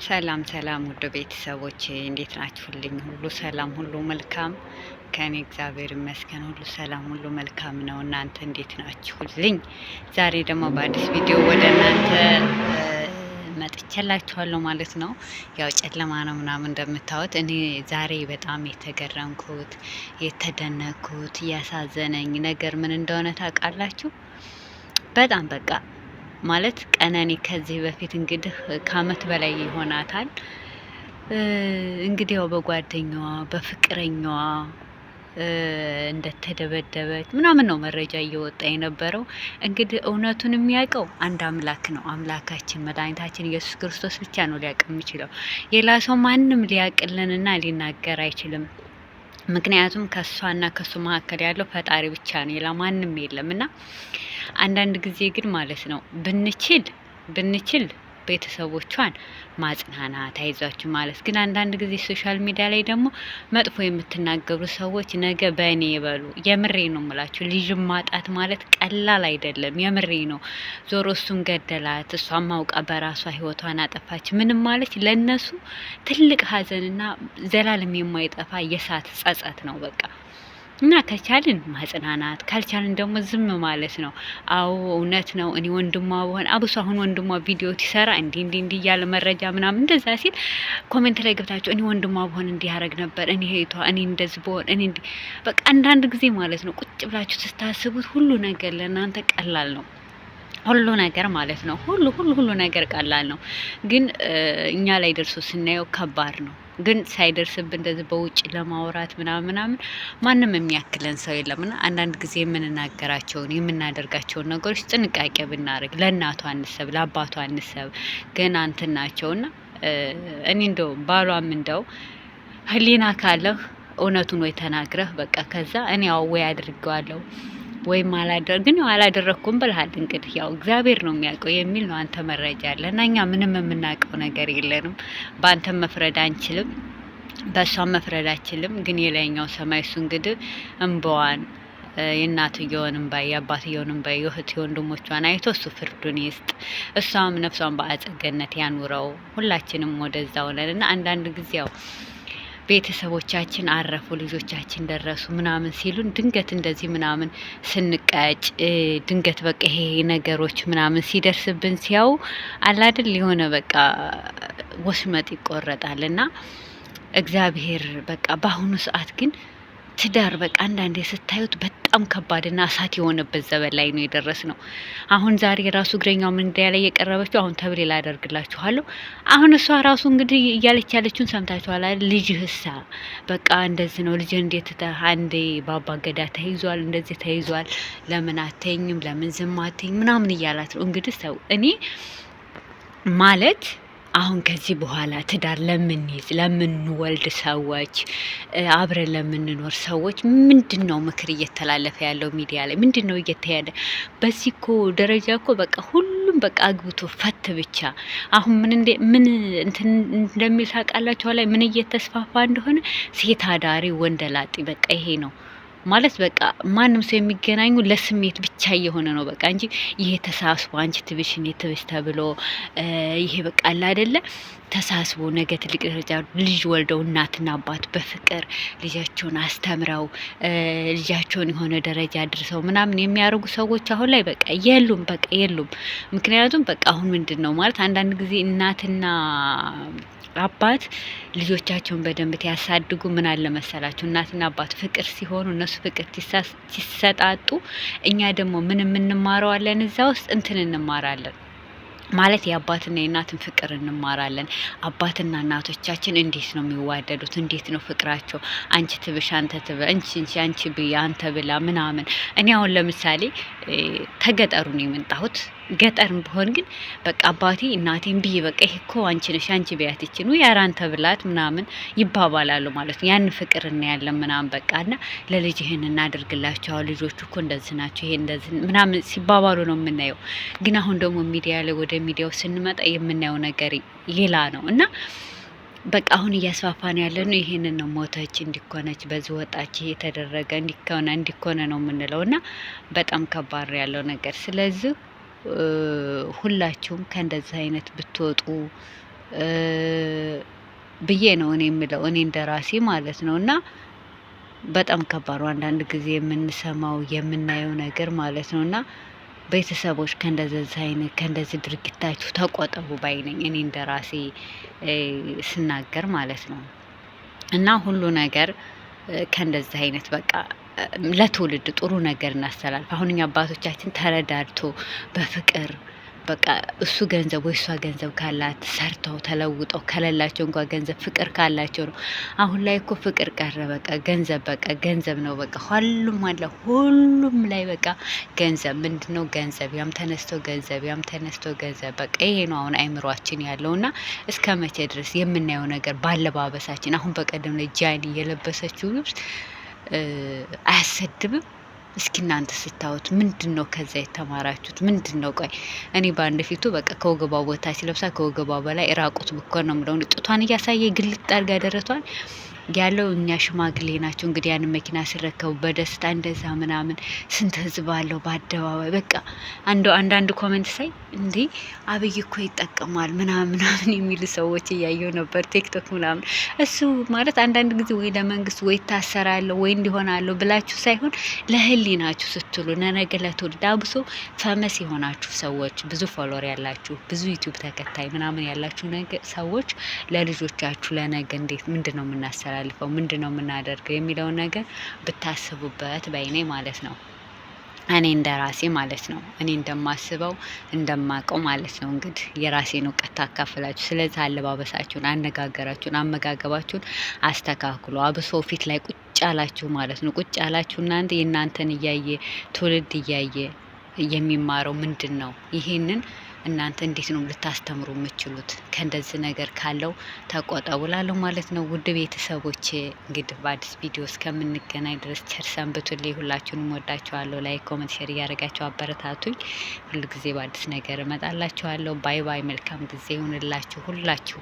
ሰላም ሰላም ውድ ቤተሰቦቼ፣ እንዴት ናችሁልኝ? ሁሉ ሰላም፣ ሁሉ መልካም ከኔ እግዚአብሔር ይመስገን፣ ሁሉ ሰላም፣ ሁሉ መልካም ነው። እናንተ እንዴት ናችሁልኝ? ዛሬ ደግሞ በአዲስ ቪዲዮ ወደ እናንተ መጥቼላችኋለሁ ማለት ነው። ያው ጨለማ ነው ምናምን እንደምታዩት። እኔ ዛሬ በጣም የተገረምኩት፣ የተደነኩት፣ ያሳዘነኝ ነገር ምን እንደሆነ ታውቃላችሁ? በጣም በቃ ማለት ቀነኒ ከዚህ በፊት እንግዲህ ከአመት በላይ ይሆናታል። እንግዲህ ያው በጓደኛዋ በፍቅረኛዋ እንደተደበደበች ምናምን ነው መረጃ እየወጣ የነበረው። እንግዲህ እውነቱን የሚያውቀው አንድ አምላክ ነው። አምላካችን መድኃኒታችን ኢየሱስ ክርስቶስ ብቻ ነው ሊያውቅ የሚችለው። ሌላ ሰው ማንም ሊያውቅልንና ሊናገር አይችልም። ምክንያቱም ከእሷና ከእሱ መካከል ያለው ፈጣሪ ብቻ ነው፣ ሌላ ማንም የለም። እና አንዳንድ ጊዜ ግን ማለት ነው ብንችል ብንችል ቤተሰቦቿን ማጽናናት፣ አይዟችሁ ማለት፣ ግን አንዳንድ ጊዜ social media ላይ ደግሞ መጥፎ የምትናገሩ ሰዎች ነገ በእኔ ይበሉ። የምሬ ነው ምላችሁ። ልጅ ማጣት ማለት ቀላል አይደለም። የምሬ ነው። ዞሮ እሱም ገደላት፣ እሷም አውቃ በራሷ ህይወቷን አጠፋች። ምንም ማለት ለነሱ ትልቅ ሀዘንና ዘላለም የማይጠፋ የእሳት ጸጸት ነው በቃ። እና ከቻልን ማጽናናት፣ ካልቻልን ደግሞ ዝም ማለት ነው። አዎ እውነት ነው። እኔ ወንድሟ በሆን፣ አብሶ አሁን ወንድሟ ቪዲዮ ሲሰራ እንዲህ እንዲህ እንዲህ እያለ መረጃ ምናምን እንደዛ ሲል comment ላይ ገብታችሁ እኔ ወንድሟ በሆን እንዲህ ያደርግ ነበር፣ እኔ እህቷ፣ እኔ እንደዚህ በሆን፣ እኔ እንዲህ፣ በቃ አንዳንድ ጊዜ ማለት ነው ቁጭ ብላችሁ ስታስቡት ሁሉ ነገር ለእናንተ ቀላል ነው። ሁሉ ነገር ማለት ነው። ሁሉ ሁሉ ሁሉ ነገር ቀላል ነው፣ ግን እኛ ላይ ደርሶ ስናየው ከባድ ነው። ግን ሳይደርስብን እንደዚህ በውጭ ለማውራት ምናምን ምናምን ማንም የሚያክለን ሰው የለም። እና አንዳንድ ጊዜ የምንናገራቸውን የምናደርጋቸውን ነገሮች ጥንቃቄ ብናደርግ፣ ለእናቷ አንሰብ፣ ለአባቷ አንሰብ፣ ገና እንትን ናቸውና እኔ እንደው ባሏም እንደው ህሊና ካለህ እውነቱን ወይ ተናግረህ በቃ ከዛ እኔ ያው ወይ አድርገዋለሁ ወይም አላደር ግን ያው አላደረግኩም ብልሃል። እንግዲህ ያው እግዚአብሔር ነው የሚያውቀው የሚል ነው። አንተ መረጃ አለ እና እኛ ምንም የምናውቀው ነገር የለንም። በአንተም መፍረድ አንችልም፣ በእሷም መፍረድ አንችልም። ግን የላይኛው ሰማይ እሱ እንግዲህ እንባዋን፣ የእናትየውን እንባ፣ የአባትየውን እንባ፣ የእህት የወንድሞቿን አይቶ እሱ ፍርዱን ይስጥ። እሷም ነፍሷን በአጸደ ገነት ያኑረው። ሁላችንም ወደዛው ነን እና አንዳንድ ጊዜ ያው ቤተሰቦቻችን አረፉ፣ ልጆቻችን ደረሱ ምናምን ሲሉን ድንገት እንደዚህ ምናምን ስንቀጭ፣ ድንገት በቃ ይሄ ነገሮች ምናምን ሲደርስብን ሲያው አላድል የሆነ በቃ ወሽመጥ ይቆረጣል። እና እግዚአብሔር በቃ በአሁኑ ሰዓት ግን ትዳር በቃ አንዳንዴ ስታዩት በጣም ከባድና እሳት የሆነበት ዘመን ላይ ነው የደረስነው። አሁን ዛሬ ራሱ እግረኛው መንገድ ላይ የቀረበችው አሁን ተብሌ ላደርግላችኋለሁ። አሁን እሷ ራሱ እንግዲህ እያለች ያለችውን ሰምታችኋል አይደል? ልጅህ እሳ በቃ እንደዚህ ነው። ልጅህ እንዴት አንዴ ባባ ገዳ ተይዟል፣ እንደዚህ ተይዟል፣ ለምን አተኝም፣ ለምን ዝም አተኝ ምናምን እያላት ነው። እንግዲህ ሰው እኔ ማለት አሁን ከዚህ በኋላ ትዳር ለምንይዝ፣ ለምንወልድ ሰዎች፣ አብረን ለምንኖር ሰዎች ምንድን ነው ምክር እየተላለፈ ያለው? ሚዲያ ላይ ምንድን ነው እየተያለ? በዚህ እኮ ደረጃ እኮ በቃ ሁሉም በቃ አግብቶ ፈት ብቻ። አሁን ምን እንደ ምን እንትን እንደሚል ታውቃላችሁ? ላይ ምን እየተስፋፋ እንደሆነ፣ ሴት አዳሪ ወንደላጤ በቃ ይሄ ነው ማለት። በቃ ማንም ሰው የሚገናኙ ለስሜት ብቻ እየሆነ ነው በቃ እንጂ ይሄ ተሳስቦ አንቺ ትብሽ እኔ ትብሽ ተብሎ ይሄ በቃ አለ አይደለ ተሳስቦ ነገ ትልቅ ደረጃ ልጅ ወልደው እናትና አባት በፍቅር ልጃቸውን አስተምረው ልጃቸውን የሆነ ደረጃ አድርሰው ምናምን የሚያደርጉ ሰዎች አሁን ላይ በቃ የሉም፣ በቃ የሉም። ምክንያቱም በቃ አሁን ምንድን ነው ማለት አንዳንድ ጊዜ እናትና አባት ልጆቻቸውን በደንብ ያሳድጉ። ምን አለ መሰላችሁ፣ እናትና አባት ፍቅር ሲሆኑ፣ እነሱ ፍቅር ሲሰጣጡ፣ እኛ ደግሞ ምን የምንማረው አለን እዛ ውስጥ፣ እንትን እንማራለን ማለት የአባትና የእናትን ፍቅር እንማራለን። አባትና እናቶቻችን እንዴት ነው የሚዋደዱት? እንዴት ነው ፍቅራቸው? አንቺ ትብሽ አንተ ትበ እንቺ እንቺ አንቺ ብያ አንተ ብላ ምናምን። እኔ አሁን ለምሳሌ ተገጠሩ ነው የመጣሁት። ገጠርም ብሆን ግን በቃ አባቴ እናቴን ብዬ በቃ ይሄ እኮ አንቺ ነሽ፣ አንቺ ብያት ይችን ወይ ኧረ አንተ ብላት ምናምን ይባባላሉ ማለት ነው። ያን ፍቅር እናያለን ምናምን በቃ። እና ለልጅ ይሄን እናደርግላቸው፣ ልጆቹ እኮ እንደዚህ ናቸው፣ ይሄ እንደዚህ ምናምን ሲባባሉ ነው የምናየው። ግን አሁን ደግሞ ሚዲያ ላይ ወደ ሚዲያው ስንመጣ የምናየው ነገር ሌላ ነው። እና በቃ አሁን እያስፋፋን ያለ ነው ይሄንን ነው። ሞተች፣ እንዲኮነች፣ በዚህ ወጣች፣ ይሄ የተደረገ እንዲኮነ እንዲኮነ ነው የምንለው። እና በጣም ከባድ ነው ያለው ነገር። ስለዚህ ሁላችሁም ከእንደዚህ አይነት ብትወጡ ብዬ ነው እኔ የምለው፣ እኔ እንደ ራሴ ማለት ነው። እና በጣም ከባድ ነው አንዳንድ ጊዜ የምንሰማው የምናየው ነገር ማለት ነው። እና ቤተሰቦች ከእንደዚህ አይነት ከእንደዚህ ድርጊታችሁ ተቆጠቡ ባይ ነኝ እኔ እንደ ራሴ ስናገር ማለት ነው። እና ሁሉ ነገር ከእንደዚህ አይነት በቃ ለትውልድ ጥሩ ነገር እናስተላልፍ። አሁን እኛ አባቶቻችን ተረዳድቶ በፍቅር በቃ እሱ ገንዘብ ወይ እሷ ገንዘብ ካላት ሰርተው ተለውጠው፣ ከሌላቸው እንኳ ገንዘብ ፍቅር ካላቸው ነው። አሁን ላይ እኮ ፍቅር ቀረ። በቃ ገንዘብ፣ በቃ ገንዘብ ነው። በቃ ሁሉም አለ፣ ሁሉም ላይ በቃ ገንዘብ ምንድን ነው? ገንዘብ፣ ያም ተነስቶ ገንዘብ፣ ያም ተነስቶ ገንዘብ። በቃ ይሄ ነው አሁን አይምሯችን ያለው። እና እስከ መቼ ድረስ የምናየው ነገር ባለባበሳችን? አሁን በቀደም ላይ ጃኒ የለበሰችው ልብስ አያሰድብም? እስኪ እናንተ ስታዩት ምንድን ነው ከዛ የተማራችሁት ምንድን ነው? ቆይ እኔ በአንድ ፊቱ በቃ ከወገቧ በታች ለብሳ ከወገቧ በላይ ራቁት ብኮን ነው የምለው። ጡቷን እያሳየ ግልጥ አድርጋ ደረቷን ያለው፣ እኛ ሽማግሌ ናቸው እንግዲህ ያንን መኪና ሲረከቡ በደስታ እንደዛ ምናምን ስንት ህዝብ አለው በአደባባይ። በቃ አንዳንድ comment ሳይ እንዴ አብይ እኮ ይጠቀማል ምናምን ምናምን የሚሉ ሰዎች እያየው ነበር ቲክቶክ ምናምን። እሱ ማለት አንዳንድ ጊዜ ወይ ለመንግስት ወይ ይታሰራለሁ ወይ እንዲሆናለሁ ብላችሁ ሳይሆን ለህሊናችሁ ስትሉ ለነገ ለትውልድ፣ አብሶ famous የሆናችሁ ሰዎች፣ ብዙ follower ያላችሁ፣ ብዙ ዩቲዩብ ተከታይ ምናምን ያላችሁ ሰዎች ለልጆቻችሁ ለነገ እንዴት ምንድን ነው የምናስተላልፈው፣ ምንድን ነው የምናደርገው የሚለውን ነገር ብታስቡበት ባይ ነኝ ማለት ነው። እኔ እንደ ራሴ ማለት ነው። እኔ እንደማስበው እንደማቀው ማለት ነው። እንግዲህ የራሴን እውቀት ታካፍላችሁ። ስለዚህ አለባበሳችሁን፣ አነጋገራችሁን፣ አመጋገባችሁን አስተካክሉ። አብሶ ፊት ላይ ቁጭ ያላችሁ ማለት ነው። ቁጭ ያላችሁ እናንተ የእናንተን እያየ ትውልድ እያየ የሚማረው ምንድን ነው? ይሄንን እናንተ እንዴት ነው ልታስተምሩ የምትችሉት? ከእንደዚህ ነገር ካለው ተቆጠቡ እላለሁ ማለት ነው። ውድ ቤተሰቦቼ እንግዲህ በአዲስ ቪዲዮ እስከምንገናኝ ድረስ ቸር ሰንብቱልኝ። ሁላችሁንም ወዳችኋለሁ። Like፣ comment፣ share እያደረጋችሁ አበረታቱኝ። ሁል ጊዜ በአዲስ ነገር እመጣላችኋለሁ። Bye bye። መልካም ጊዜ ይሁንላችሁ ሁላችሁ።